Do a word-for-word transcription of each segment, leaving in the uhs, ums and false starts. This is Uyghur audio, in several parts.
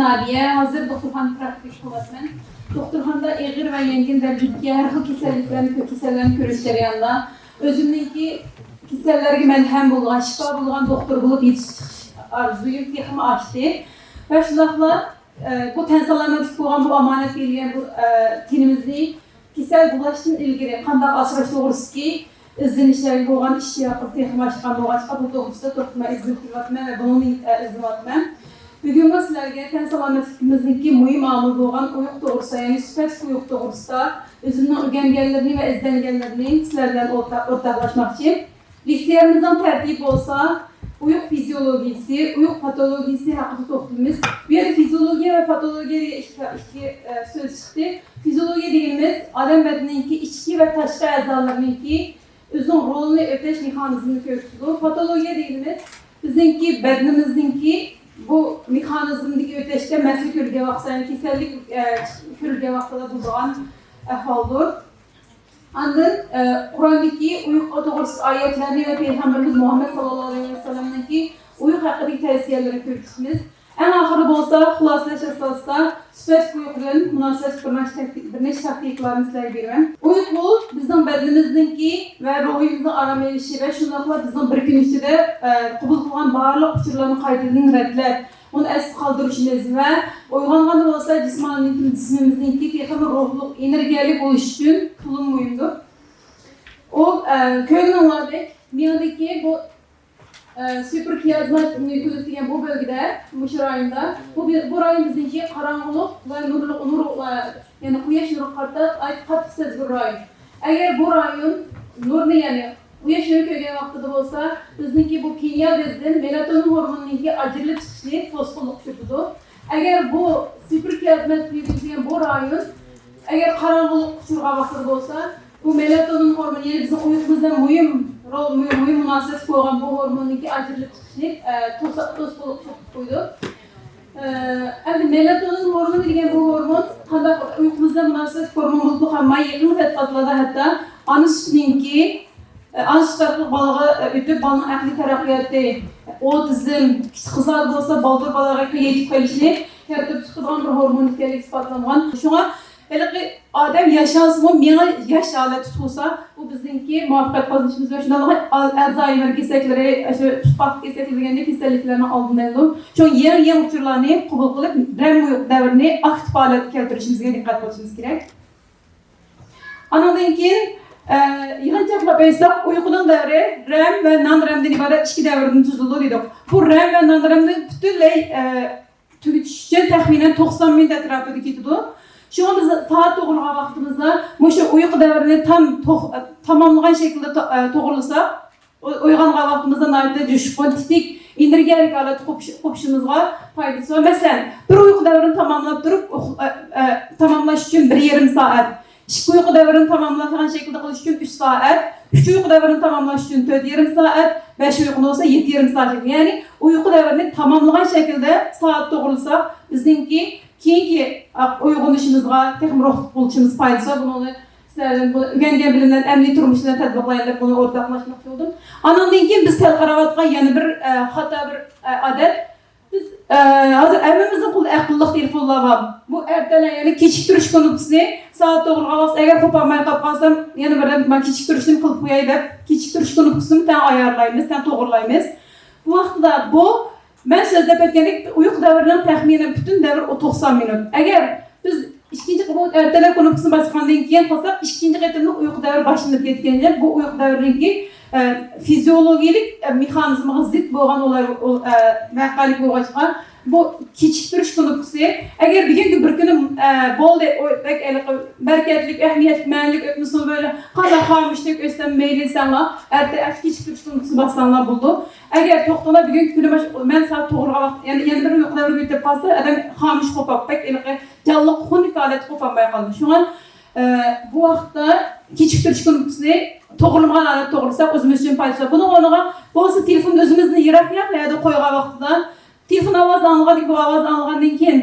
نادىيە، ھازىر دوختۇرخانىدا پراكتىكا قىلىۋاتىمەن. دوختۇرخانىدا ئېغىر ۋە يەڭگىل دەرىجىدىكى ھەر خىل كېسەللىكلەرنى، كېسەللەرنى كۆرۈش جەريانىدا ئۆزۈمنىڭكى كېسەللەرگە مەلھەم بولغان، شىپا بولغان دوختۇر بولۇپ يېتىشىش ئارزۇيۇم تېخىمۇ ئاشتى. ۋە شۇنداقلا، ئە، بۇ تەن سالامەتلىك بولغان بۇ ئامانەت بېرىلگەن بۇ، ئە، تېنىمىزنى كېسەل بولۇشتىن ئىلگىرى قانداق ئاسراش توغرىسىدىكى ئىزدىنىشلەرگە بولغان ئىشتىياقىم تېخىمۇ ئاشقان بولغاچقا، بۇ توغرىسىدا توختىماي ئىزدىنىپ كېلىۋاتىمەن ۋە بۇنىڭدىن، ئە، ئىزدىنىۋاتىمەن. بۈگۈنمۇ سىلەرگە تەن سالامەتلىكىمىزنىڭكى مۇھىم ئامىل بولغان ئۇيقۇ توغرىسىدا، يەنى سۈپەتلىك ئۇيقۇ توغرىسىدا ئۆزۈمنىڭ ئۆگەنگەنلىرىنى ۋە ئىزدەنگەنلىرىنى سىلەر بىلەن ئورتاق-، ئورتاقلاشماقچى. لېكسىيەمىزنىڭ تەرتىپى بولسا ئۇيقۇ فىزىيولوگىيىسى، ئۇيقۇ پاتولوگىيىسى ھەققىدە توختىلىمىز. بۇ يەردە فىزىيولوگىيە ۋە پاتولوگىيە دېگەن ئىككى، ئىككى، ئە، سۆز چىقتى. فىزىيولوگىيە دېگىنىمىز ئادەم بەدىنىنىڭكى ئىچكى ۋە تاشقى ئەزالىرىنىڭكى ئۆزىنىڭ رولىنى ئۆتەش مېخانىزمىنى كۆرسىتىدۇ. پاتولوگىيە دېگىنىمىز بىزنىڭكى بەدىنىمىزنىڭكى بۇ مېخانىزمدىكى ئۆتەشتە مەسىلە كۆرۈلگەن ۋاقىتتا، يەنى كېسەللىك، ئە، كۆرۈلگەن ۋاقتىدا بولىدىغان ئەھۋالدۇر. ئاندىن، ئە، قۇراندىكى ئۇيقۇ توغرىسىدىكى ئايەتلەرنى ۋە پەيغەمبىرىمىز مۇھەممەد ساللاللاھۇ ئەلەيھى ۋەسەللەمنىڭكى ئۇيقۇ ھەققىدىكى تەۋسىيەلىرىنى كۆرۈشىمىز. ئەڭ ئاخىرىدا بولسا خۇلاسىلەش ئاساسىدا سۈپەتلىك ئۇيقۇ بىلەن مۇناسىۋەتلىك بىر نەچچە تەكلىپ، بىر نەچچە تەكلىپلەرنى سىلەرگە بېرىمەن. ئۇيقۇ بىزنىڭ بەدىنىمىزنىڭكى ۋە روھىمىزنىڭ ئارام ئېلىشى ۋە شۇنداقلا بىزنىڭ بىر كۈن ئىچىدە، ئە، قوبۇل قىلغان بارلىق ئۇچۇرلارنى قايتىدىن رەتلەپ، ئۇنى ئەستە قالدۇرۇشىمىز ۋە ئويغانغاندا بولسا جىسمانىيىتىم-، جىسمىمىزنىڭكى تېخىمۇ روھلۇق، ئېنېرگىيەلىك بولۇشى ئۈچۈن تولىمۇ مۇھىمدۇر. ئۇ، ئە، كۆرگىنىڭلاردەك مېڭىدىكى بۇ، ئە، سۇپېركىيازما نيۇكلېئۇس دېگەن بۇ بۆلگىدە، مۇشۇ رايوندا، بۇ، بۇ رايون بىزنىڭكى قاراڭغۇلۇق ۋە نۇرلۇق، نۇر، ئە، يەنى قۇياش نۇرىغا قارىتا قاتتىق سەزگۈر رايون. ئەگەر بۇ رايون نۇرنى، يەنى قۇياش نۇرى كۆرگەن ۋاقتىدا بولسا، بىزنىڭكى بۇ كىميا بېزىدىن مېلاتونىن ھورمونىنىڭكى ئاجرىلىپ چىقىشىنى توسقۇنلۇققا ئۇچرىتىدۇ. ئەگەر بۇ سۇپېركىيازما نيۇكلېئۇس دېگەن بۇ رايون ئەگەر قاراڭغۇلۇققا ئۇچرىغان ۋاقتىدا بولسا، بۇ مېلاتونىن ھورمونى، يەنى بىزنىڭ ئۇيقۇمىز بىلەن مۇھىم رول، مۇھىم، مۇھىم مۇناسىۋەتلىك بولغان بۇ ھورموننىڭكى ئاجرىلىپ چىقىشىنى، ئە، توسا-، توسقۇنلۇققا ئۇچرىتىپ قويىدۇ. ئە، ئەمدى مېلاتونىن ھورمونى دېگەن بۇ ھورمون قانداق ئۇيقۇمىز بىلەن مۇناسىۋەتلىك ھورمون بولۇپمۇ قالماي، يېقىنقى تەتقىقاتلاردا ھەتتا ئانا سۈتىنىڭكى، ئانا سۈت ئارقىلىق بالىغا ئۆتۈپ، بالىنىڭ ئەقلىي تەرەققىياتى، ئوتىزم، كىچىك قىزلاردا بولسا بالدۇر بالاغەتكە يېتىپ قېلىشىنى كەلتۈرۈپ چىقىدىغان بىر ھورمون ئىكەنلىكى ئىسپاتلانغان. شۇڭا ھېلىقى ئادەم ياشانسىمۇ، مېڭە ياش ھالەتتە تۇرسا، بۇ بىزنىڭكى مۇۋەپپەقىيەت قازىنىشىمىز ۋە شۇنداقلا ئال-، ئالزايمېر كېسەكلىرى، ئاشۇ تۇتقاق كېسەكلىرى دېگەندەك كېسەللىكلەرنىڭ ئالدىنى ئالىدۇ. شۇڭا يېڭى، يېڭى ئۇچۇرلارنى قوبۇل قىلىپ، رەم ئۇيقۇ دەۋرىنى ئاكتىپ ھالەتتە كەلتۈرۈشىمىزگە دىققەت قىلىشىمىز كېرەك. ئانىڭدىن كېيىن، ئە، يىغىنچاقلاپ ئېيتساق، ئۇيقۇنىڭ دەۋرى رەم ۋە نان رەمدىن ئىبارەت ئىككى دەۋردىن تۈزۈلىدۇ دېدۇق. بۇ رەم ۋە نان رەمنى پۈتۈنلەي، ئە، تۈگىتىش ئۈچۈن تەخمىنەن توقسان مىنۇت ئەتراپىدا كېتىدۇ. شۇڭا بىز سائەت توغرىلىغان ۋاقتىمىزدا مۇشۇ ئۇيقۇ دەۋرىنى تام-، توغ-، تاماملىغان شەكىلدە تو-، ئە، توغرىلىساق، ئو-، ئويغانغان ۋاقتىمىزدا ناھايىتى جۇشقۇن، تېتىق، ئېنېرگىيەلىك ھالەتتە قوپۇش-، قوپۇشىمىزغا پايدىسى بار. مەسىلەن، بىر ئۇيقۇ دەۋرىنى تاماملاپ تۇرۇپ، ئۇخ-، ئە، ئە، تاماملاش ئۈچۈن بىر يېرىم سائەت، ئىككى ئۇيقۇ دەۋرىنى تاماملىغان شەكىلدە قىلىش ئۈچۈن ئۈچ سائەت، ئۈچ ئۇيقۇ دەۋرىنى تاماملاش ئۈچۈن تۆت يېرىم سائەت، بەش ئۇيقۇنى بولسا يەتتە يېرىم سائەت شەكلى. يەنى ئۇيقۇ دەۋرىنى تاماملىغان شەكىلدە سائەت توغرىلىساق، بىزنىڭكى كېيىنكى، ئا، ئويغىنىشىمىزغا تېخىمۇ روھلۇق بولۇشىمىز پايدىسى بار. بۇنىڭنى سىلەردىن بۇ ئۆگەنگەن بىلىملەرنى ئەمەلىي تۇرمۇش بىلەن تەتبىقلايلى دەپ بۇنى ئورتاقلاشماقچى بولدۇم. ئانىڭدىن كېيىن بىز تەلقىراۋاتقان يەنە بىر، ئە، خاتا بىر، ئە، ئادەت. بىز، ئە، ھازىر ھەممىمىزنىڭ قولىدا ئەقىللىق تېلېفونلار بار. بۇ ئەتىلەر، يەنى كېچىكتۈرۈش كۇنۇپكىسىنى سائەت توغرىلىغان ۋاقىت ئەگەر قوپالماي قاپ قالسام، يەنە بىر مانا كېچىكتۈرۈشنى قىلىپ قوياي دەپ، كېچىكتۈرۈش كۇنۇپكىسىنى تەڭ ئايارلايمىز، تەڭ توغرىلايمىز. بۇ ۋاقتىدا بۇ مەن سۆزلەپ ئۆتكەندەك، ئۇيقۇ دەۋرىنىڭ تەخمىنەن پۈتۈن دەۋرى ئۇ توقسان مىنۇت. ئەگەر بىز ئىككىنچى، بۇ ئەتىلەر كۇنۇپكىسىنى باسقاندىن كېيىن قىلساق، ئىككىنچى قېتىملىق ئۇيقۇ دەۋرى باشلىنىپ كەتكەن. بۇ ئۇيقۇ دەۋرىنىڭكى، ئە، فىزىيولوگىيەلىك، ئە، مېخانىزمىغا زىت بولغان ئۇلار، ئۇ، ئە، ۋەقەلىك بولغاچقا، بۇ كېچىكتۈرۈش كۇنۇپكىسى. ئەگەر بۈگۈنكى بىر كۈنۈم، ئە، بولدى، ئۇ بەك ھېلىقى بەرىكەتلىك، ئەھمىيەتلىك، مەنىلىك ئۆتمىسىمۇ، بىر قانداق خامۇشتەك ئۆتسەم مەيلى دېسەڭلار، ئەتە ئاشۇ كېچىكتۈرۈش كۇنۇپكىسىنى باسساڭلار بولىدۇ. ئەگەر توختىڭلار، بۈگۈنكى كۈنى مەن سائەت توغرىلىغان ۋاقىت، يەنە، يەنە بىر ئۇيقۇ دەۋرىگە ئۆتۈپ قالسا، ئادەم خامۇش قوپاپ، بەك ھېلىقى جانلىق خۇنۈك ھالەتتە قوپالماي قالىدۇ. شۇڭا، ئە، بۇ ۋاقىتتا كېچىكتۈرۈش كۇنۇپكىسىنى توغرىلىمىغان ھالەتتە توغرىلىساق، ئۆزىمىز ئۈچۈن پايدىسى بار. بۇنىڭ ئورنىغا بولسا تېلېفون ئۆزىمىزدىن يىراق، يىراق يەردە قويغان ۋاقتىدا، تېلېفون ئاۋازى ئاڭلىغاندىن كېيىن، بۇ ئاۋازنى ئاڭلىغاندىن كېيىن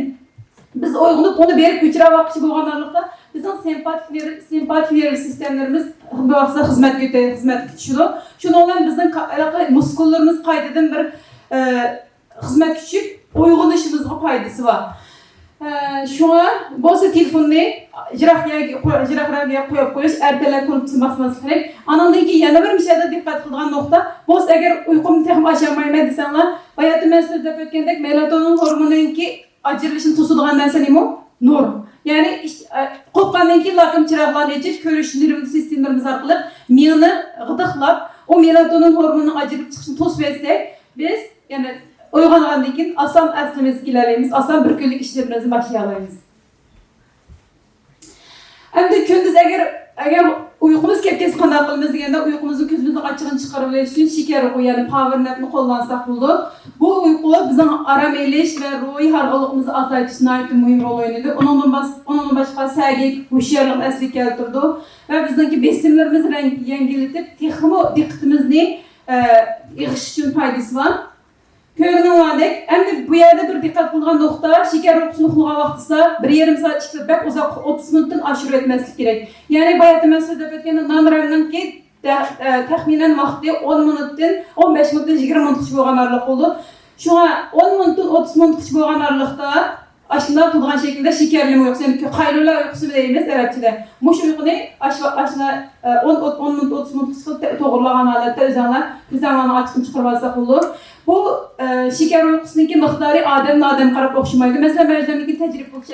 بىز ئويغىنىپ، ئۇنى بېرىپ ئۆچۈرۈۋالماقچى بولغان ھاللىقتا، بىزنىڭ سىمپاتىك نېرۋ-، سىمپاتىك نېرۋا سىستېمىلىرىمىز بۇ ۋاقىتتا خىزمەتكە ئۆتە-، خىزمەتكە چۈشىدۇ. شۇنىڭ بىلەن بىزنىڭ كا-، ھېلىقى مۇسكۇللىرىمىز قايتىدىن بىر، ئە، خىزمەتكە چۈشۈپ، ئويغىنىشىمىزغا پايدىسى بار. ئە، شۇڭا بولسا تېلېفوننى يىراق يەرگە قوي-، يىراقراق يەرگە قويۇپ قويۇش، ئەرتەلەن كۇنۇپكىسىنى باسماسلىق كېرەك. ئانىڭدىن كېيىن يەنە بىر مۇشۇ يەردە دىققەت قىلىدىغان نۇقتا، بولسا ئەگەر ئۇيقۇمنى تېخىمۇ ئاچالمايمەن دېسەڭلار، باياتىن مەن سۆزلەپ ئۆتكەندەك، مېلاتونىن ھورمونىنىڭكى ئاجرىلىشىنى توسىدىغان نەرسە نېمە؟ نۇر. يەنى ئىش-، ئە، قوپقاندىن كېيىن لاكىم چىراغلارنى ئېچىش، كۆرۈش نېرۋا سىستېمىلىرىمىز ئارقىلىق مېڭىنى غىدىقلاپ، ئۇ مېلاتونىن ھورمونىنىڭ ئاجرىلىپ چىقىشىنى توسۇۋەتسەك، بىز يەنى ئويغانغاندىن كېيىن ئاسان ئەسلىمىزگە كېلەلەيمىز، ئاسان بىر كۈنلۈك ئىشلىرىمىزنى باشلىيالايمىز. ئەمدى كۈندۈز ئەگەر، ئەگەر ئۇيقۇمىز كەپ كەتسە قانداق قىلىمىز دېگەندە، ئۇيقۇمىزنىڭ كۆزىمىزنىڭ ئاچچىقىنى چىقىرىۋېلىش ئۈچۈن شېكەر ئوقى، يەنى پاۋېرنەپنى قوللانساق بولىدۇ. بۇ ئۇيقۇ بىزنىڭ ئارام ئېلىش ۋە روھىي ھارغىنلىقىمىزنى ئازايتىشتا ناھايىتى مۇھىم رول ئوينىدى. ئۇنىڭدىن باس-، ئۇنىڭدىن باشقا سەگەك، ھوشيارلىقنى ئەسلىگە كەلتۈرىدۇ ۋە بىزنىڭكى بېسىملىرىمىزنى رەڭ-، يەڭگىللىتىپ، تېخىمۇ دىققىتىمىزنى، ئە، يىغىش ئۈچۈن پايدىسى بار. كۆرۈنۈڭلاردەك، ئەمدى بۇ يەردە بىر دىققەت قىلىدىغان نۇقتا، شېكەر ئۇيقۇسىنى ئۇخلىغان ۋاقتىسىدا بىر يېرىم سائەت ئىچىدە بەك ئۇزاق، ئوتتۇز مىنۇتتىن ئاشۇرۇۋەتمەسلىك كېرەك. يەنى باياتىن مەن سۆزلەپ ئۆتكەندە نان رەمنىڭكى تە-، ئە، تەخمىنەن ۋاقتى ئون مىنۇتتىن، ئون بەش مىنۇتتىن يىگىرمە مىنۇتقىچە بولغان ئارىلىق بولىدۇ. شۇڭا ئون مىنۇتتىن ئوتتۇز مىنۇتقىچە بولغان ئارىلىقتا ئاشۇنداق تۇرىدىغان شەكىلدە شېكەرلىمە ئۇيقۇسى، يەنى قايلۇلا ئۇيقۇسى دەيمىز ئەرەبچىدە. مۇشۇ ئۇيقۇنى ئاش-، ئاشۇنداق، ئە، ئون، ئون مىنۇت، ئوتتۇز مىنۇت قىسقا توغرىلىغان ھالەتتە ئۆزەڭلار، ئۆزەڭلارنىڭ ئاچىقىنى چىقىرىۋالساق بولىدۇ. بۇ، ئە، شېكەر ئۇيقۇسىنىڭكى مىقدارى ئادەمدىن ئادەمگە قاراپ ئوخشىمايدۇ. مەسىلەن، مەن ئۆزۈمنىڭكى تەجرىبە قىلىش،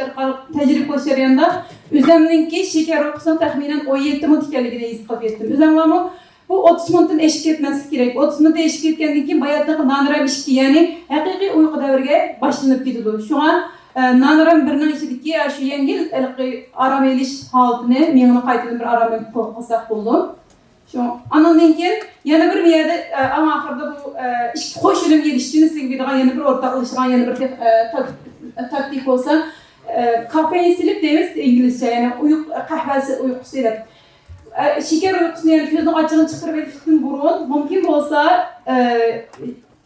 تەجرىبە قىلىش جەريانىدا ئۆزۈمنىڭكى شېكەر ئۇيقۇسىنىڭ تەخمىنەن ئون يەتتە مىنۇت ئىكەنلىكىنى ھېس قىلىپ يەتتىم. ئۆزۈڭلارمۇ بۇ ئوتتۇز مىنۇتتىن ئېشىپ كەتمەسلىكى كېرەك. ئوتتۇز مىنۇت ئېشىپ كەتكەندىن كېيىن باياتىنقى نانرەم ئىككى، يەنى ھەقىقىي ئۇيقۇ دەۋرىگە باشلىنىپ كېتىدۇ. شۇڭا، ئە، نانرەم بىرنىڭ ئىچىدىكى شۇ يەڭگىل ھېلىقى ئارام ئېلىش ھالىتىنى، مېڭىنى قايتىدىن بىر ئارام ئېلىپ قىلساق بولىدۇ. شۇ، ئانىڭدىن كېيىن يەنە بىر يەردە، ئە، ئەڭ ئاخىرىدا بۇ، ئە، ئىككى قوش ئۈنۈم ئېلىش ئۈچۈن سىزگە بېرىدىغان يەنە بىر ئورتاقلىشىدىغان يەنە بىر تېخ-، ئە، تاك-، تاكتىك بولسا، ئە، كافېئىن سلىپ دەيمىز ئىنگلىزچە، يەنى ئۇيقۇ، قەھۋە ئۇيقۇسى دەپ. ئە، شېكەر ئۇيقۇسىنى، يەنى كۆزنىڭ ئاچچىقىنى چىقىرىۋېتىشتىن بۇرۇن، مۇمكىن بولسا، ئە،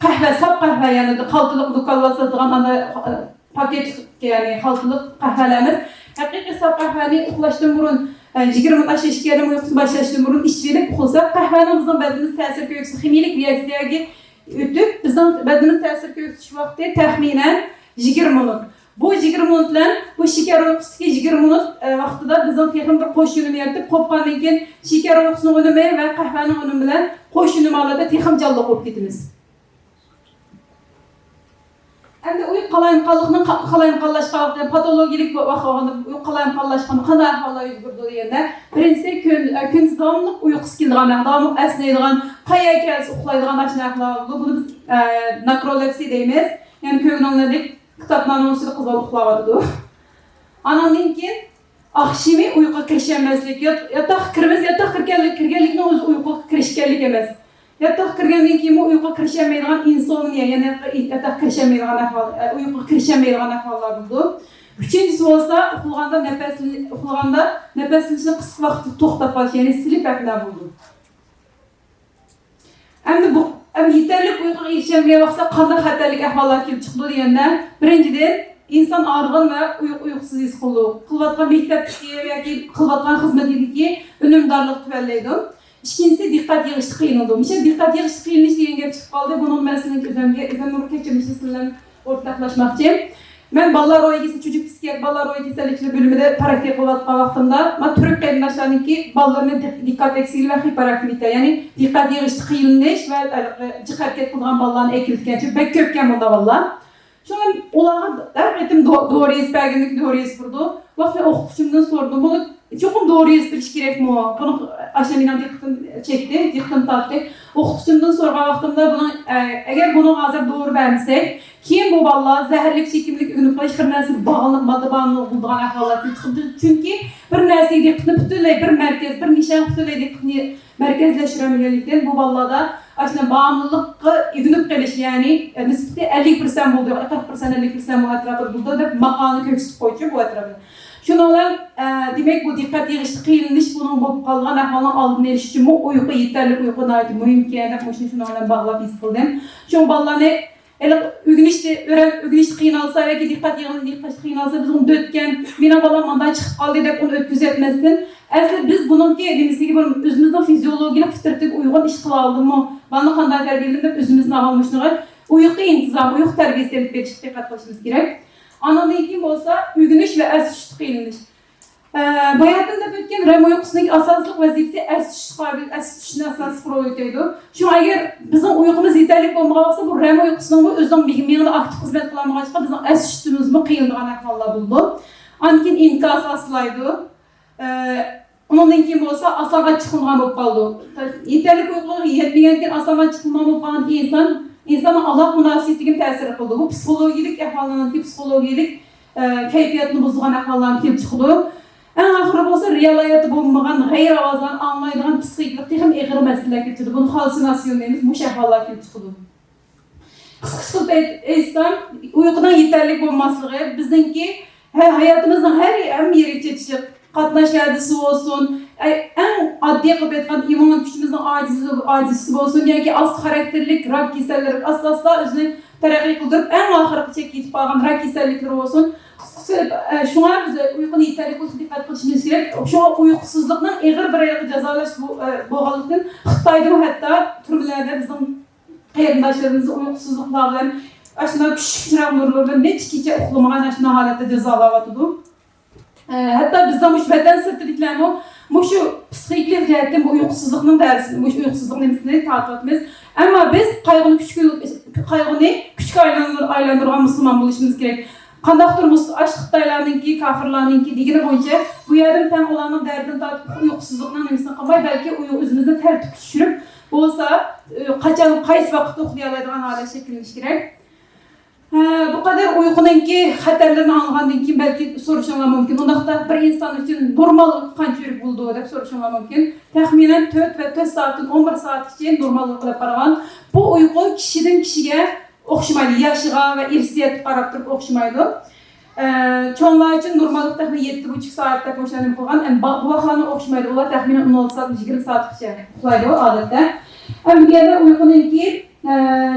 قەھۋە، ساپ قەھۋە، يەنى خالتىلىق دۇكانلاردا ساتىدىغان ئانا، ئە، پاكېت، يەنى خالتىلىق قەھۋىلەر ئەمەس. ھەقىقىي ساپ قەھۋەنى ئۇخلاشتىن بۇرۇن، ئە، يىگىرمە مىنۇت ئاشۇ شېكەرلىمە ئۇيقۇسىنى باشلاشتىن بۇرۇن ئىچىۋېلىپ ئۇخلىساق، قەھۋەنىڭ بىزنىڭ بەدىنىمىز تەسىر كۆرسىتىش، خىمىيىلىك رېئاكسىيەگە ئۆتۈپ، بىزنىڭ بەدىنىمىز تەسىر كۆرسىتىش ۋاقتى تەخمىنەن يىگىرمە مىنۇت. بۇ يىگىرمە مىنۇت بىلەن بۇ شېكەر ئۇيقۇسىدىكى يىگىرمە مىنۇت، ئە، ۋاقتىدا بىزنىڭ تېخىمۇ بىر قوش ئۈنۈم يارىتىپ، قوپقاندىن كېيىن شېكەر ئۇيقۇسىنىڭ ئۈنۈمى ۋە قەھۋەنىڭ ئۈنۈمى بىلەن قوش ئۈنۈم ھالەتتە تېخىمۇ جانلىق بولۇپ كېتىمىز. ئەمدى ئۇيقۇ قالايمىقانلىقنىڭ قا-، قالايمىقانلاشقان ۋاقتى، پاتولوگىيەلىك ۋاقىت بولغاندا ئۇيقۇ قالايمىقانلاشقاندا قانداق ئەھۋاللار يۈز بېرىدۇ دېگەندە، بىرىنچىسى، كۈن-، ئە، كۈندۈز داۋاملىق ئۇيقۇسى كېلىدىغان، داۋاملىق ئەسنەيدىغان، قايەرگە كەلسە ئۇخلايدىغان ئاشۇنداق ئەھۋاللار بولىدۇ. بۇنى بىز، ئە، ناركولېپسىيە دەيمىز. يەنى كۆرگىنىڭلاردەك كىتابلارنىڭ ئۈستىدە قىزغىن ئۇخلاۋاتىدۇ. ئانىڭدىن كېيىن ئاخشىمى ئۇيقۇغا كىرىشەلمەسلىك، يات-، ياتاققا كىرىمىز، ياتاققا كىرگەنلىك، كىرگەنلىكنىڭ ئۆزى ئۇيقۇغا كىرىشكەنلىك ئەمەس. ياتاققا كىرگەندىن كېيىنمۇ ئۇيقۇغا كىرىشەلمەيدىغان ئىنسومنىيە، يەنى ياتاققا كىرىشەلمەيدىغان ئەھۋال، ئە، ئۇيقۇغا كىرىشەلمەيدىغان ئەھۋاللار بولىدۇ. ئۈچىنچىسى بولسا، ئۇخلىغاندا نەپەسلىنى-، ئۇخلىغاندا نەپەسلىنىشنى قىسقا ۋاقىتتا توختاپ قالىش، يەنى سلىپ ئەپنە بولىدۇ. ئەمدى بۇ، ئەمدى يېتەرلىك ئۇيقۇغا ئېرىشەلمىگەن ۋاقىتتا قانداق خەتەرلىك ئەھۋاللار كېلىپ چىقىدۇ دېگەندە، بىرىنچىدىن، ئىنسان ئارغىن ۋە ئۇيقۇ-، ئۇيقۇسىز ھېس قىلىدۇ. قىلىۋاتقان مەكتەپتىكى ياكى قىلىۋاتقان خىزمىتىدىكى ئۈنۈمدارلىقى تۆۋەنلەيدۇ. ئىككىنچىسى، دىققەت يىغىشتا قىينىلىدۇ. مۇشۇ دىققەت يىغىشتا قىينىلىش دېگەن گەپ چىقىپ قالدى. بۇنىڭ مەسىلىنى ئۆزۈمگە، ئۆزۈمنىڭ كەچۈرمىشى سىلەر بىلەن ئورتاقلاشماقچى. مەن بالىلار روھىي كېسەل، چۆچەك پسىخىياتىر بالىلار روھىي كېسەللىكلىرى بۆلۈمىدە پراكتىكا قىلىۋاتقان ۋاقتىمدا، مانا تۈرك قېرىنداشلارنىڭكى بالىلىرىنى دىق-، دىققەت ئېكسىگىلى ۋە ھىپېراكتىۋىتە، يەنى دىققەت يىغىشتا قىينىلىش ۋە ھېلىقى جىق ھەرىكەت قىلىدىغان بالىلارنى ئەكېلىدىكەن، بەك كۆپكەن بۇنداق بالىلار. شۇڭا ئۇلارغا ھەر قېتىم دو-، دورا يېزىپ بەرگىنىدىن كېيىن دورا يېزىپ بېرىدۇ. ۋاقىت مەن ئوقۇتقۇچىمدىن سورىدىم، بۇنى چوقۇم دورا يېزىپ بېرىش كېرەكمۇ؟ بۇنى ئاشۇ مېنىڭ دىققىتىم چەكتى، دىققىتىم تارتتى. ئوقۇتقۇچىمدىن سورىغان ۋاقتىمدا بۇنىڭ، ئە، ئەگەر بۇنىڭغا ھازىر دورا بەرمىسەك، كېيىن بۇ بالىلار زەھەرلىك چېكىملىك ئۆگىنىپ قېلىش، بىر نەرسىگە باغلىنىپ، ماددا باغلىنىپ بولىدىغان ئەھۋاللار كېلىپ چىقىدۇ. چۈنكى بىر نەرسىگە دىققىتىنى پۈتۈنلەي بىر مەركەز، بىر نىشانغا پۈتۈنلەي دىققىتىنى مەركەزلەشتۈرەلمىگەنلىكتىن، بۇ بالىلاردا ئاشۇنداق باملىلىققا ئۆگىنىپ قېلىش، يەنى، ئە، نىسبىتى ئەللىك پىرسەنت بولدى، قىرىق پىرسەنت، ئەللىك پىرسەنت بۇ ئەتراپىدا بولىدۇ دەپ ماقالىنى كۆرسىتىپ قويۇپتۇ بۇ ئەتراپىدا. شۇنىڭ بىلەن، ئە، دېمەك، بۇ دىققەت يىغىشتا قىينىلىش، بۇنىڭ بولۇپ قالىدىغان ئەھۋالنىڭ ئالدىنى ئېلىش ئۈچۈنمۇ ئۇيقۇ، يېتەرلىك ئۇيقۇ ناھايىتى مۇھىمكەن دەپ مۇشۇنى شۇنىڭ بىلەن باغلاپ ھېس قىلدىم. شۇڭا بالىلارنى ھېلىقى ئۆگىنىشتە، ئۆگىنىشتە قىينالسا ياكى دىققەت يىغىشتا قىينالسا، بىز ئۇنى دۆتكەن، مېنىڭ بالام مانداق چىقىپ قالدى دەپ ئۇنى ئۆتكۈزۈۋەتمەستىن، ئەسلى بىز بۇنىڭكى نېمىسىگە بۇ ئۆزىمىزنىڭ فىزىيولوگىيەلىك فىترىتىگە ئۇيغۇن ئىش قىلالىدىمۇ، بالىنى قانداق تەربىيەلىدىم دەپ ئۆزىمىزنى ئاۋۋال مۇشۇنىڭغا ئۇيقۇ ئىنتىزامى، ئۇيقۇ تەربىيەسى ئېلىپ بېرىشقا دىققەت قىلىشىمىز كېرەك. ئانىڭدىن كېيىن بولسا ئۆگىنىش ۋە ئەس تۇتۇشتا قىينىلىش. ئە، باياتىن دەپ ئۆتكەن رەم ئۇيقۇسىنىڭ ئاساسلىق ۋەزىپىسى ئەس تۇتۇش قابىل-، ئەس تۇتۇشنى ئاساسلىق رول ئۆتەيدۇ. شۇڭا ئەگەر بىزنىڭ ئۇيقۇمىز يېتەرلىك بولمىغان بولسا، بۇ رەم ئۇيقۇسىنىڭمۇ ئۆزىنىڭ مېڭىدا ئاكتىپ خىزمەت قىلالمىغاچقا، بىزنىڭ ئەس تۇتۇشىمىزمۇ قىينىلىدىغان ئەھۋاللار بولىدۇ. ئاندىن كېيىن ئىنكاس ئاستىلايدۇ. ئە، ئۇنىڭدىن كېيىن بولسا ئاسان ئاچچىقلىنىدىغان بولۇپ قالىدۇ. يېتەرلىك ئۇيقۇغا يەتمىگەندىن كېيىن ئاسان ئاچچىقلىنىدىغان بولۇپ قالغاندىكىن ئىنسان، ئىنساننىڭ ئالاقە مۇناسىۋىتىگە تەسىر قىلىدۇ. بۇ پسىخولوگىيەلىك ئەھۋالنىڭكى پسىخولوگىيەلىك، ئە، كەيپىياتنى بۇزىدىغان ئەھۋاللارنى كېلىپ چىقىدۇ. ئەڭ ئاخىرى بولسا رېئال ھاياتتا بولمىغان غەيرىي ئاۋازلارنى ئاڭلايدىغان پسىخىكىلىق تېخىمۇ ئېغىر مەسىلىلەر كېلىپ چىقىدۇ. بۇنى ھاللۇسىناتسىيون دەيمىز، مۇشۇ ئەھۋاللار كېلىپ چىقىدۇ. قىسقىچە قىلىپ ئېيت-، ئېيتسام، ئۇيقۇنىڭ يېتەرلىك بولماسلىقى بىزنىڭكى ھە-، ھاياتىمىزنىڭ ھەر، ھەممە يېرىگە چېتىشلىق. قاتناش ھەدىسى بولسۇن، ئەي-، ئەڭ ئاددىي قىلىپ ئېيتقان ئىممۇن كۈچىمىزنىڭ ئاجىزى، ئاجىزى بولسۇن ياكى ئاستا خاراكتېرلىك راك كېسەللىرى ئاستا-ئاستا ئۆزىنى تەرەققىي قىلدۇرۇپ، ئەڭ ئاخىرقى چەككە يېتىپ قالغان راك كېسەللىكلىرى بولسۇن. قىسقىچە، ئە، شۇڭا بىز ئۇيقۇنى يېتەرلىك بولۇشقا دىققەت قىلىشىمىز كېرەك. شۇڭا ئۇيقۇسىزلىقنىڭ ئېغىر بىر ھېلىقى جازالاش بو-، ئە، بولغانلىقتىن، خىتايدىمۇ ھەتتا تۈرمىلەردە بىزنىڭ قېرىنداشلىرىمىز ئۇيقۇسىزلىقلار بىلەن، ئاشۇنداق كۈچلۈك چىراغ نۇرلىرى بىلەن نەچچە كېچە ئۇخلىمىغان ئاشۇنداق ھالەتتە جازالاۋاتىدۇ. ئە، ھەتتا بىزنىڭ مۇشۇ ۋەتەن سىرتىدىكىلەرمۇ مۇشۇ پسىخىكىلىق جەھەتتىن بۇ ئۇيقۇسىزلىقنىڭ دەرسىنى، مۇشۇ ئۇيقۇسىزلىق نېمىسىنى تارتىۋاتىمىز. ئەمما بىز قايغۇنى كۈچكە، قايغۇنى كۈچكە ئايلاندۇر-، ئايلاندۇرغان مۇسۇلمان بولۇشىمىز كېرەك. قانداقتۇر مۇس-، ئاشۇ خىتايلارنىڭكى، كاپىرلارنىڭكى دېگىنى بويىچە بۇ يەردىن تەڭ ئۇلارنىڭ دەردىنى تارتىپ، ئۇيقۇسىزلىقنىڭ نېمىسىنى قىلماي، بەلكى ئۆزىمىزنى تەرتىپكە چۈشۈرۈپ، بولسا، ئە، قاچان، قايسى ۋاقىتتا ئۇخلىيالايدىغان ھالەت شەكىللىنىشى كېرەك. ھە، بۇ قەدەر ئۇيقۇنىڭكى خەتەرلىرىنى ئاڭلىغاندىن كېيىن بەلكى سورىشىڭلار مۇمكىن، ئۇنداقتا بىر ئىنسان ئۈچۈن نورمال ئۇيقۇ قانچە يۈرۈپ بولىدۇ دەپ سورىشىڭلار مۇمكىن. تەخمىنەن تۆت ۋە تۆت سائەتتىن ئون بىر سائەتكىچە نورمال ئۇيقۇ دەپ قارىغان. بۇ ئۇيقۇ كىشىدىن كىشىگە ئوخشىمايدۇ، ياشىغا ۋە ئىرسىيەتكە قاراپ تۇرۇپ ئوخشىمايدۇ. ئە، چوڭلار ئۈچۈن نورماللىق تەخمىنەن يەتتە بۇ ئىككى سائەت دەپ مۇشۇنداق نېمە قىلغان. ئەمما با-، بوۋاقلارنىڭ ئوخشىمايدۇ. ئۇلار تەخمىنەن ئون ئالتە سائەت، يىگىرمە سائەتكىچە ئۇخلايدۇ ئادەتتە. ئەمما بۇ يەردە ئۇيقۇنىڭكى، ئە،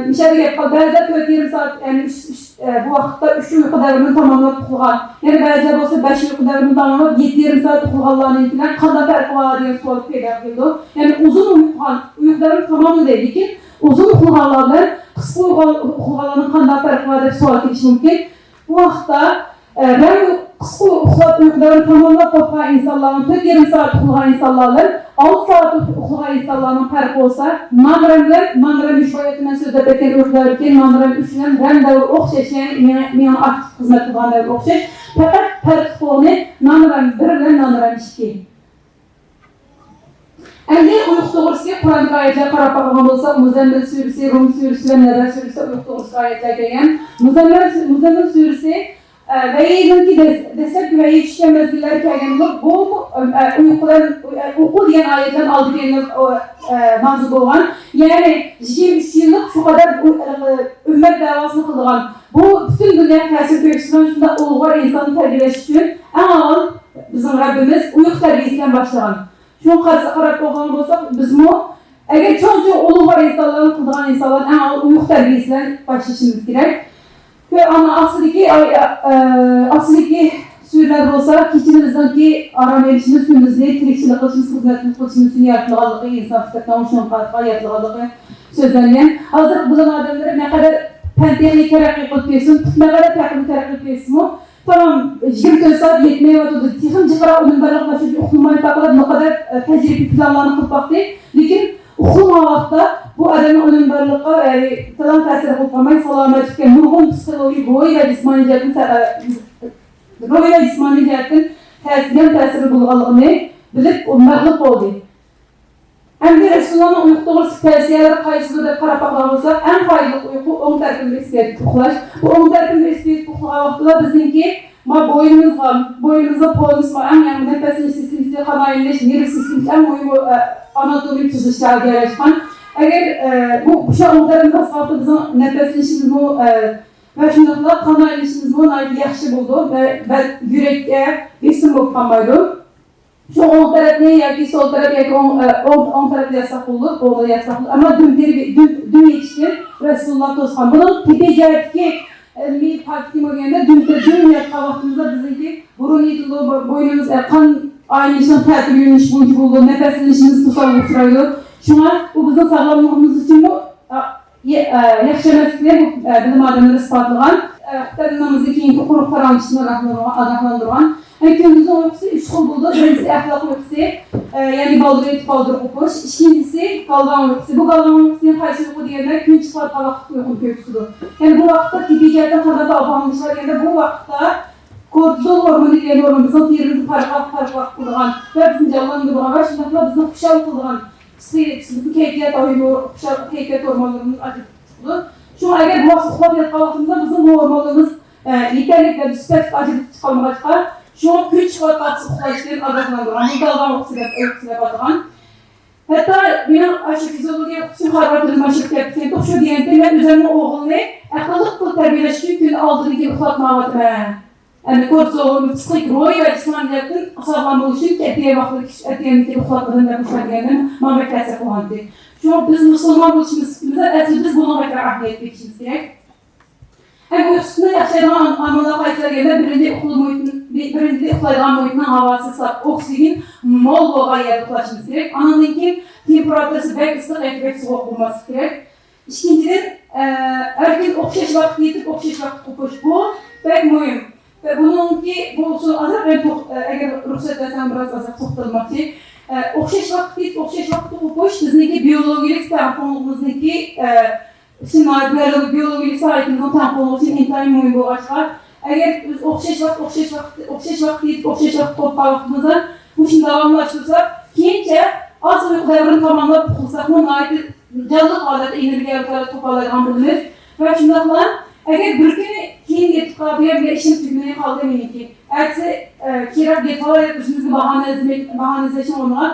مىشەدە گەپ قىل-، بەزىلەر تۆت يېرىم سائەت، يەنى ئۈچ، ئۈچ، ئە، بۇ ۋاقىتتا ئۈچ ئۇيقۇ دەۋرىنى تاماملاپ ئۇخلىغان. يەنە بەزىلەر بولسا بەش ئۇيقۇ دەۋرىنى تاماملاپ، يەتتە يېرىم سائەت ئۇخلىغانلارنىڭكىدىن قانداق پەرقى بار دېگەن سوئال پەيدا قىلىدۇ. يەنى ئۇزۇن ئۇيقۇغان، ئۇيقۇ دەۋرىنى تاماملىدى، لېكىن ئۇزۇن ئۇخلىغانلار بىلەن قىسقا ئۇيقۇ-، ئۇخلىغانلارنىڭ قانداق پەرقى بار دەپ سوئال كېلىشى مۇمكىن. بۇ ھەقتە، ئە، رەم قىسقا ئۇخلاپ ئۇيقۇ دەۋرىنى تاماملاپ قوپقان ئىنسانلارنىڭ، تۆت يېرىم سائەت ئۇخلىغان ئىنسانلار بىلەن ئالتە سائەت ئۇخلىغان ئىنسانلارنىڭ پەرقى بولسا، نان رەم بىلەن نان رەم ئۈچ، باياتىن مەن سۆزلەپ ئۆتكەن ئۇيقۇ دەۋرىدىكى نان رەم ئۈچ بىلەن رەم دەۋرى ئوخشاش، يەنى مېڭە، مېڭە ئاكتىپ خىزمەت قىلىدىغان دەۋر ئوخشاش. پەقەت پەرقلىق بولغىنى نان رەم بىر بىلەن نان رەم ئىككى. ئەمدى ئۇيقۇ توغرىسىدىكى قۇرئاندىكى ئايەتلەرگە قاراپ باقىدىغان بولساق، مۇزەممىل سۈرىسى، رۇم سۈرىسى ۋە نەبە سۈرىسىدە ئۇيقۇ توغرىسىدىكى ئايەتلەر كەلگەن. مۇزەممىل، مۇزەممىل سۈرىسى، ئە، ۋەھىينىڭكى دەس-، دەسلەپكى ۋەھىي چۈشكەن مەزگىللەر كەلگەن بولۇپ، بۇ، ئە، ئۇيقۇ بىلەن، ئە، ئۇقۇ دېگەن ئايەت بىلەن ئالدى كېلىنىپ، ئۇ، ئە، نازىل بولغان. يەنى يىگىرمە ئۈچ يىللىق شۇ قەدەر ئۇ، ئە، ئۈممەت دەۋاسىنى قىلىدىغان، بۇ پۈتۈن دۇنيا تەسىر كۆرسىتىدىغان شۇنداق ئۇلۇغۋار ئىنساننى تەربىيەلەش ئۈچۈن ئەڭ ئاۋۋال بىزنىڭ رەببىمىز ئۇيقۇ تەربىيەسى بىلەن باشلىغان. شۇڭا قارىسا، قاراپ باققان بولساق، بىزمۇ ئەگەر چوڭ-چوڭ ئۇلۇغۋار ئىنسانلارنى قىلىدىغان ئىنسانلارنى ئەڭ ئاۋۋال ئۇيقۇ تەربىيەسى بىلەن باشلىشىمىز كېرەك. ئانا ئاستىدىكى ئاي-، ئە، ئاستىدىكى سۈرىلەر بولسا كېچىنى بىزنىڭكى ئارام ئېلىشىمىز، كۈندۈزنى تىرىكچىلىك قىلىشىمىز، خىزمەتنى قىلىشىمىز ئۈچۈن يارىتىلغانلىقى، ئىنسان پىترىتىنىڭ شۇنىڭغا قارىتا يارىتىلغانلىقى سۆزلەنگەن. ھازىر بىلىم ئادەملىرى نەقەدەر پەن تېخنىكا تەرەققىي قىلىپ كەتسۇن، تېخنىكا نەقەدەر تېخنىكا تەرەققىي قىلىپ كەتسىمۇ، تامام يىگىرمە تۆت سائەت يەتمەيۋاتىدۇ. تېخىمۇ جىقراق ئۈنۈم بارلىقىنى ئاشۇرۇش ئۇقۇلماي تاقىلىپ، نۇقتىدا، ئە، تەجرىبىي پىلانلارنى قىلىپ باقتى. لېكىن ئۇخلىمىغان ۋاقىتتا بۇ ئادەمنىڭ ئۈنۈم بارلىقىغا، ئە، تەلان تەسىر قىلىپ قالماي، سالامەتلىككە نۇرغۇن پسىخولوگىيە بويى ۋە جىسمانىي جەھەتتىن سە-، ئە، روھىي ۋە جىسمانىي جەھەتتىن تەس-، يان تەسىرى بولغانلىقىنى بىلىپ، ئۇ مەغلۇپ بولدى. ئەمدى رەسۇلۇللانىڭ ئۇيقۇ توغرىسىدىكى تەۋسىيەلىرى قايسىدۇر دەپ قاراپ باققان بولساق، ئەڭ پايدىلىق ئۇيقۇ ئوڭ تەرىپىمىز ئىسسىيەتلىك ئۇخلاش. بۇ ئوڭ تەرىپىمىز ئىسسىيەتلىك ئۇخلىغان ۋاقتىدا بىزنىڭكى ما بوينىمىزغا، بوينىمىزغا پونۇس، ما ئەڭ ياخشى نەپەسلىنىش سىستېمىسى، قان ئايلىنىش، نېرۋا سىستېمىسى ئەڭ مۇھىم، ئە، ئاناتومىك تۈزۈلۈشتە جايلاشقان. ئەگەر، ئە، بۇ، شۇ ئوڭ تەرەپنى باسقان ۋاقىتتا بىزنىڭ نەپەسلىنىشىمىزمۇ، ئە، ۋە شۇنداقلا قان ئايلىنىشىمىزمۇ ناھايىتى ياخشى بولىدۇ ۋە، ۋە يۈرەككە بېسىم بولۇپ قالمايدۇ. شۇ ئوڭ تەرەپنى ياكى سول تەرەپ ياكى ئوڭ، ئە، ئوڭ، ئوڭ تەرەپنى يازساق بولىدۇ، ئوڭدا يازساق بولىدۇ. ئەمما دۈم تېرى-، دۈم، دۈم يېتىشتىن رەسۇلۇللا توسقان. بۇنىڭ تېببىي جەھەتتىكى ئىلمىي پاكىتى بولغاندا دۈم تېرى-، دۈم ياتقان ۋاقتىمىزدا بىزنىڭكى بۇرۇن يېتىلىدۇ، بو-، بوينىمىز، ئە، قان ئايلىنىشنىڭ تەتۈر يۆنىلىشى بويىچە بولىدۇ، نەپەسلىنىشىمىز توسالغۇغا ئۇچرايدۇ. شۇڭا بۇ بىزنىڭ ساغلاملىقىمىز ئۈچۈنمۇ، ئا، يا-، ئە، ياخشى ئەمەسلىكىنى بۇ، ئە، بىلىم ئادەملىرى ئىسپاتلىغان. خۇتبە نامىزىدىن كېيىنكى قۇرۇق پاراڭلىشىشتىن ئاگاھلاندۇرغان، ئاگاھلاندۇرغان. يەنى كۈندۈزنىڭ ئۇيقۇسى ئۈچ خىل بولىدۇ. بىرىنچىسى ئەخلاق ئۇيقۇسى، ئە، يەنى بالدۇر يېتىپ بالدۇر قوپۇش. ئىككىنچىسى گالۋاڭ ئۇيقۇسى. بۇ گالۋاڭ ئۇيقۇسى قايسى ئۇيقۇ دېگەندە، كۈن چىقىۋاتقان ۋاقىتتىكى ئۇيقۇنى كۆرسىتىدۇ. يەنى بۇ ۋاقىتتا تېببىي جەھەتتىن قانداق ئاگاھلاندۇرۇش بار دېگەندە، بۇ ۋاقىتتا كورتىزول ھورمونى دېگەن ھورمون بىزنىڭ تېرىمىزنى پارقىراق، پارقىراق قىلىدىغان ۋە بىزنى جانلاندۇرىدىغان ۋە شۇنداقلا بىزنى خۇشال قىلىدىغان، بىزنىڭ كەيپىيات، خۇشال كەيپىيات ھورمونلىرىمىز ئاجرىتىپ چىقىدۇ. شۇڭا ئەگەر بۇ ۋاقىتتا ئۇخلاپ ياتقان ۋاقتىمىزدا بىزنىڭ بۇ ھورمونلىرىمىز، ئە، يېتەرلىك دەرىجىدە سۈپەتلىك ئاجرىتىپ چىقالمىغاچقا، شۇڭا كۈن چىقىۋاتقان ئۇخلاش دېگەن ئاگاھلاندۇرغان، بۇنى گالۋاڭ ئۇيقۇسى دەپ، ئۇيقۇسى دەپ ئاتىغان. ھەتتا مېنىڭ ئاشۇ فىزىئولوگىيە ئوقۇتقۇچىم خارۋارد بىلەن ماشىنىغا كەپتىكەن، توقشۇ دېگەنتى، مەن ئۆزۈمنىڭ ئوغلىنى ئەقىللىق قىلىپ تەربىيەلەش ئۈچۈن كۈندە ئالتىدىن كېيىن ئۇخلاتمايۋاتىمەن. يەنى كورتىزول، پسىخىك، روھىي ۋە جىسمانىي جەھەتتىن ساغلام بولۇش ئۈچۈن ئەتىگەن ۋاقتىدا كىچىك ئەتىگەندىن كېيىن ئۇخلاتمىدىم دەپ ئۇخلاپ دېگەندىن ماڭا بەك تەسىر قىلغانىدى. شۇڭا بىز مۇسۇلمان بولۇشىمىز ئۈستىمىزدە ئەسلى بىز بۇنىڭغا بەكرەك ئەھمىيەت بېرىشىمىز كېرەك. ھەم ئۇيقۇسىنى ياخشىلايدىغان ئامىللار قايسىلار دېگەندە، بىرىنچى، ئۇخلىما مۇھىتىنى، بىرىنچى، ئۇخلايدىغان مۇھىتنىڭ ھاۋاسى ساپ، ئوكسىگېن مول بولغان يەردە ئۇخلاشىمىز كېرەك. ئاندىن كېيىن تېمپېراتۇرىسى بەك ئىسسىق ياكى بەك سوغۇق بولماسلىقى كېرەك. ئىككىنچىدىن، ئە، ئەركىن ئوخشاش ۋاقىتتا يېتىپ، ئوخشاش ۋاقىتتا قوپۇش. بۇ بەك مۇھىم. ۋە بۇنىڭكى، بۇ ئۇسۇل ئازراق مەن توخ-، ئە، ئەگەر رۇخسەت بەرسەڭ، بىراز ئازراق توختالماقچى. ئە، ئوخشاش ۋاقىتتا يېتىپ، ئوخشاش ۋاقىتتا قوپۇش بىزنىڭكى بىيولوگىيەلىك تەڭپۇڭلۇقىمىزنىڭكى، ئە، ئۈچۈن بىيولوگىيەلىك ساھىتىمىزنىڭ تەڭپۇڭلۇقى ئۈچۈن ئىنتايىن مۇھىم بولغاچقا، ئەگەر بىز ئوخشاش ۋاقىت، ئوخشاش ۋاقىت، ئوخشاش ۋاقىتتا يېتىپ، ئوخشاش ۋاقىتتا قوپقان ۋاقتىمىزدا مۇشۇنى داۋاملاشتۇرساق، كېيىنچە ئاز ئۇيقۇ دەۋرىنى تاماملاپ ئۇخلىساقمۇ ناھايىتى جانلىق ھالەتتە، ئېنېرگىيەلىك ھالەتتە توپلايدىغان بولىمىز. ۋە شۇنداقلا ئەگەر بىر كۈنى كېيىن يېتىپ قالدى، يا بىر ئىشىم تۈگىمەي قالدى مېنىڭكى، ئەتىسى، ئە، كېيىنرەك يېتىپ ئالاي دەپ ئۆزىمىزگە باھانە ئىزدىمەي، باھانە ئىزدەشنىڭ ئورنىغا،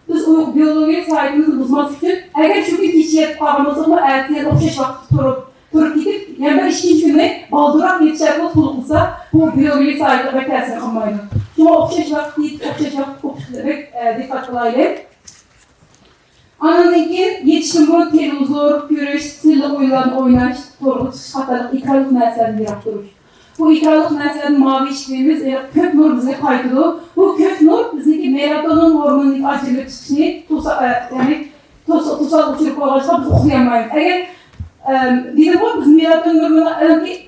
بىز ئۇ بىيولوگىيەلىك سائىتىمىزنى بۇزماسلىق ئۈچۈن، ئەگەر شۇ كۈنى كېچە يېتىپ قالغان بولساقمۇ، ئەتىسى يەنە ئوخشاش ۋاقىتتا تۇرۇپ، تۇرۇپ كېتىپ، يەنە بىر ئىككىنچى كۈنى بالدۇرراق يېتىش ئارقىلىق تولۇق قىلسا، بۇ بىيولوگىيەلىك سائىتىگە بەك تەسىر قىلمايدۇ. شۇڭا ئوخشاش ۋاقىتتا يېتىپ، ئوخشاش ۋاقىتتا ئوقۇشقا بەك، ئە، دىققەت قىلايلى. ئاندىن كېيىن يېتىشتىن بۇرۇن تېلېۋىزور كۆرۈش، سىرلىق ئويۇنلارنى ئويناش، تورغا چىقىش قاتارلىق ئېكرانلىق نەرسىلەردىن يىراق تۇرۇش. بۇ ئېكرانلىق نەرسىلەردىن ماۋۇ ئىش دېيىمىز، يەنى كۆك نۇر بىزگە قايتىدۇ. بۇ كۆك نۇر بىزنىڭكى مېلاتونىن ھورمونىنىڭ ئاجرىلىپ چىقىشىنى توسا-، ئە، يەنى توسا-، توسالغۇ چۈشۈرۈپ قويغاچقا بىز ئۇخلىيالمايمىز. ئەگەر، ئەم، دېدىمغۇ، بىز مېلاتونىن ھورمونىنىڭ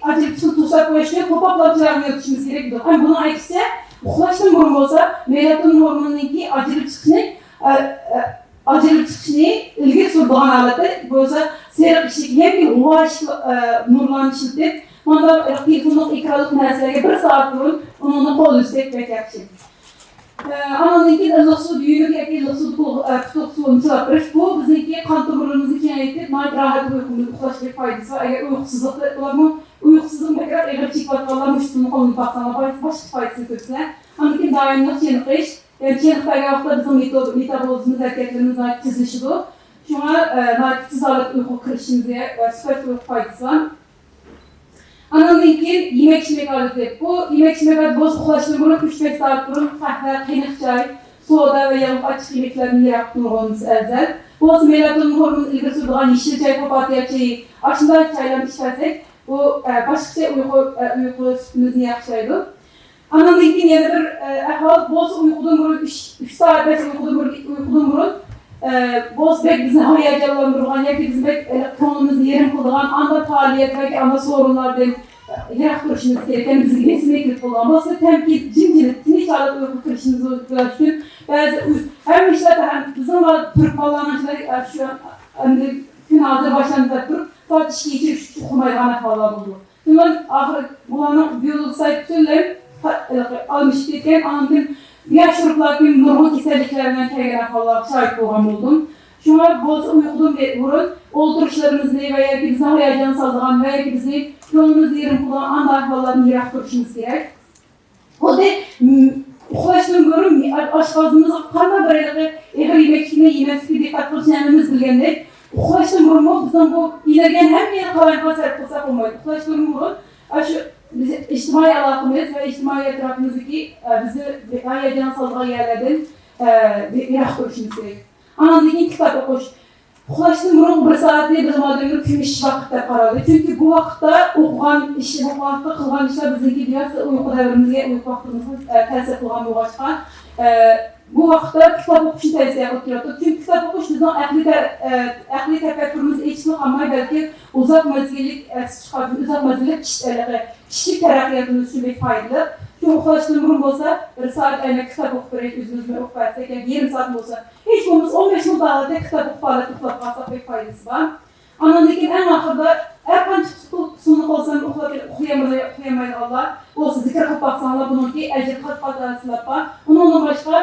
ئاجرىلىپ چىقىشىنى توساپ قويۇش ئۈچۈن پوپاپلار چىراغىنى يورۇتۇشىمىز كېرەك دېدۇق. ئەمما بۇنىڭ ئەكسىچە، ئۇخلاشتىن بۇرۇن بولسا مېلاتونىن ھورمونىنىڭكى ئاجرىلىپ چىقىشىنى، ئە، ئە، ئاجرىلىپ چىقىشنى ئىلگىرى سۈرىدىغان ھالەتتە بولسا سېرىق ئىشىك ياكى غۇۋا ئىشىك، ئە، نۇرلارنى ئىشلىتىپ، مانا تېلېفونلۇق ئېكرانلىق نەرسىلەرگە بىر سائەت بۇرۇن ئۇنىڭدىن قول ئۈزسەك بەك ياخشى. ئە، ئاندىن كېيىن ئىللىق سۇدا يۇيۇنۇپ ياكى ئىللىق سۇدا پۇ-، ئە، پۇتلۇق سۇنى چىلاپ بېرىش، بۇ بىزنىڭكى قان تومۇرلىرىمىزنى كېڭەيتىپ، ناھايىتى راھەت ئۇيقۇمىزنى ئۇخلاشقا بەك پايدىسى بار. ئەگەر ئۇيقۇسىزلىقتا بولامۇ، ئۇيقۇسىزلىقنى بەكرەك ئېغىر چېكىۋاتقانلار مۇشۇ ئۇسۇلنى قوللىنىپ باقساڭلار، پايدىسى، باشقىچە پايدىسىنى كۆرىسىلەر. ئاندىن كېيىن دائىملىق چېنىقىش، يەنى چېنىقىپ بەرگەن ۋاقىتتا بىزنىڭ مېتو-، مېتابولىزمىمىز، ھەرىكەتلىرىمىز ناھايىتى تېزلىشىدۇ. شۇڭا، ئە، ناھايىتى تېز ھالەتتە ئۇيقۇغا كىرىشىمىزگە، ئە، سۈپەتلىك ئۇيقۇ پايدىسى بار. ئاندىن كېيىن يېمەك-ئىچمەك ئادىتى. بۇ يېمەك-ئىچمەك ئادىتى بولسا ئۇخلاشتىن بۇرۇن ئۈچ بەش سائەت بۇرۇن قەھۋە، قېنىق چاي، سودا ۋە ياغلىق ئاچچىق يېمەكلەردىن يىراق تۇرغىنىمىز ئەۋزەل. بولسا مېلاتونىن ھورمونىنى ئىلگىرى سۈرىدىغان يېشىل چاي، پاپىيا چېيى، ئاشۇنداق چايلارنى ئىچىۋەرسەك، بۇ، ئە، باشقىچە ئۇيقۇ، ئە، ئۇيقۇ سۈپىتىمىزنى ياخشىلايدۇ. ئاندىن كېيىن يەنە بىر، ئە، ئەھۋال بولسا ئۇيقۇدىن بۇرۇن ئۈچ، ئۈچ سائەت بەلكى ئۇيقۇدىن بۇرۇن، ئۇيقۇدىن بۇرۇن، ئە، بولسا بەك بىزنى ھاياجانلاندۇرىدىغان ياكى بىزنى بەك، ئە، كۆڭلىمىزنى يېرىم قىلىدىغان ئانداق پائالىيەت ياكى ئانداق سورۇنلاردىن، ئە، يىراق تۇرۇشىمىز كېرەك. يەنى بىزگە بېسىم ئېكىلىپ بولىدىغان بولسا تەمكىن، جىمجىت، تىنچ ھالەتتە ئۇيقۇغا كىرىشىمىز ئۈچۈن بەزى ئۇي-، ھەممە ئىشلار، بىزنىڭ تۈرك بالىلارنىڭ ئىشلىرى، ئە، شۇ ئەمدى كۈن ھازىر باشلاندى دەپ تۇرۇپ سائەت ئىككىگىچە ئۇخلىمايدىغان ئەھۋاللار بولىدۇ. شۇنىڭ ئاخىرى بۇلارنىڭ بىيولوگىك سايت پۈتۈنلەي ئالمىشىپ كەتكەن، ئاندىن ياش تۇرۇپلاردىن نۇرغۇن كېسەللىكلەر بىلەن كەلگەن ئەھۋاللارغا شاھىت بولغان بولدۇم. شۇڭا بولسا ئۇيقۇدىن بۇرۇن ئولتۇرۇشلىرىمىزنى ۋە ياكى بىزنى ھاياجان سالىدىغان ۋە ياكى بىزنى كۆڭلىمىزنى يېرىم قىلىدىغان ئانداق ئەھۋاللاردىن يىراق تۇرۇشىمىز كېرەك. خۇددى، م، ئۇخلاشتىن بۇرۇن ئاشقازىنىمىزغا قانداق بىر ھېلىقى ئېغىر يېمەكلىكنى يېمەسلىككە دىققەت قىلىش ھەممىمىز بىلگەندەك، ئۇخلاشتىن بۇرۇنمۇ بىزنىڭ بۇ ئېنېرگىيەنى ھەممە يەرگە قالايمىقان سەرپ قىلساق بولمايدۇ. ئۇخلاشتىن بۇرۇن ئاشۇ بىز ئىجتىمائىي ئالاقىمىز ۋە ئىجتىمائىي ئەتراپىمىزدىكى، ئە، بىزنى ھاياجان سالىدىغان يەرلەردىن، ئە، يىراق تۇرۇشىمىز كېرەك. ئاندىن كېيىن كىتاب ئوقۇش. ئۇخلاشتىن بۇرۇنقى بىر سائەتنى بىلىم ئادەملىرى كۈمۈش ۋاقىت دەپ قارايدۇ. چۈنكى بۇ ۋاقىتتا ئوقۇغان ئىش، بۇ ۋاقىتتا قىلغان ئىشلار بىزنىڭكى بىۋاسىتە ئۇيقۇ دەۋرىمىزگە، ئۇيقۇ ۋاقتىمىزغا، ئە، تەسىر قىلغان بولغاچقا، ئە، بۇ ۋاقىتتا كىتاب ئوقۇشنى تەۋسىيە قىلىپ تۇرۇۋاتىمىز. چۈنكى كىتاب ئوقۇش بىزنىڭ ئەقلىي تە-، ئە، ئەقلىي تەپەككۇرىمىز ئېچىلىپ قالماي، بەلكى ئۇزاق مەزگىللىك، ئە، ئۇزاق مەزگىللىك كىش-، ھېلىقى كىشىلىك تەرەققىياتىمىز ئۈچۈن بەك پايدىلىق. شۇ ئۇخلاشتىن بۇرۇن بولسا، بىر سائەت ئەينەك كىتاب ئوقۇپ بېرەيلى، ئۆزىمىزمۇ ئوقۇپ بەرسەك، ياكى يېرىم سائەت بولسا، ھېچ بولمىسا ئون بەش مىنۇت ھالەتتە كىتاب ئوقۇپ ھالەتتە ئۇخلاپ قالساق بەك پايدىسى بار. ئاندىن كېيىن ئەڭ ئاخىرىدا ھەر قانچە ئۇسۇلنى قوللىسام ئۇخلاپ، ئۇخلىيالماي-، ئۇخلىيالمايدىغانلار بولسا زىكىر قىلىپ باقساڭلار، بۇنىڭكى ئەجرى قات-قات ئازلاپ بار. ئۇنىڭدىن باشقا،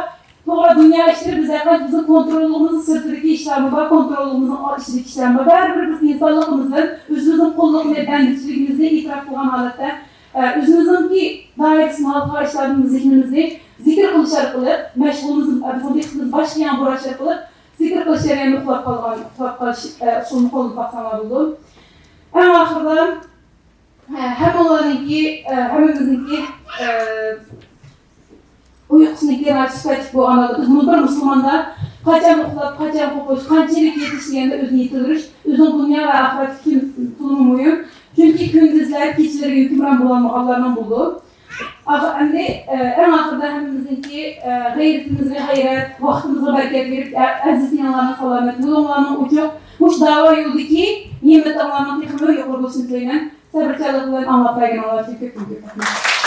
توغرا، دۇنيا ئىشلىرى بىز ھەر قانچە بىزنىڭ كونترولىمىزنىڭ سىرتىدىكى ئىشلارمۇ بار، كونترولىمىزنىڭ ئىچىدىكى ئىشلارمۇ بار. بەرىبىر بىز ئىنسانلىقىمىزدىن، ئۆزىمىزنىڭ قۇللۇقىنى، بەندىچىلىكىمىزنى ئېتىراپ قىلغان ھالەتتە، ئە، ئۆزىمىزنىڭكى دائىرىسىنى ھالقىغان ئىشلاردىن زېھنىمىزنى زىكىر قىلىش ئارقىلىق، مەشغۇلىمىز، بىزنىڭ دىققىتىمىز باشقا يەرگە بۇراش ئارقىلىق، زىكىر قىلىش جەريانىدا ئۇخلاپ قالغان، ئۇخلاپ قېلىش، ئە، ئۇسۇلىنى قوللىنىپ باقساڭلار بولىدۇ. ئەڭ ئاخىرىدا، ھە، ھەممىڭلارنىڭكى، ئە، ھەممىمىزنىڭكى، ئە، ئۇيقۇسىنىڭكى ناھايىتى سۈپەتلىك بولغان ھالدا، بىز بۇ بىر مۇسۇلماندا قاچان ئۇخلاپ، قاچان قوپۇش، قانچىلىك يېتىش دېگەندە ئۆزىنى يېتىلدۈرۈش، ئۆزىنىڭ دۇنيا ۋە ئاخىرەتتىكى تولىمۇ مۇھىم. چۈنكى كۈندۈزلەر كېچىلىرىگە ھۆكۈمران بولالمىغانلارنىڭ بولۇپ، ئاخ-، ئەمدى، ئە، ئەڭ ئاخىرىدا ھەممىمىزنىڭكى، ئە، غەيرىتىمىزگە غەيرەت، ۋاقتىمىزغا بەرىكەت بېرىپ، ئە-، ئەزىز يېڭىلارنىڭ سالامەت، يولۇڭلارنىڭ ئوچۇق، مۇشۇ داۋا يولىدىكى ھىممىتىڭلارنىڭ تېخىمۇ يۇقىرى بولۇشىنى تىلەيمەن. سەۋرچانلىق بىلەن ئاڭلاپ بەرگىنىڭلار ئۈچۈن كۆپتىن كۆپ رەھمەت.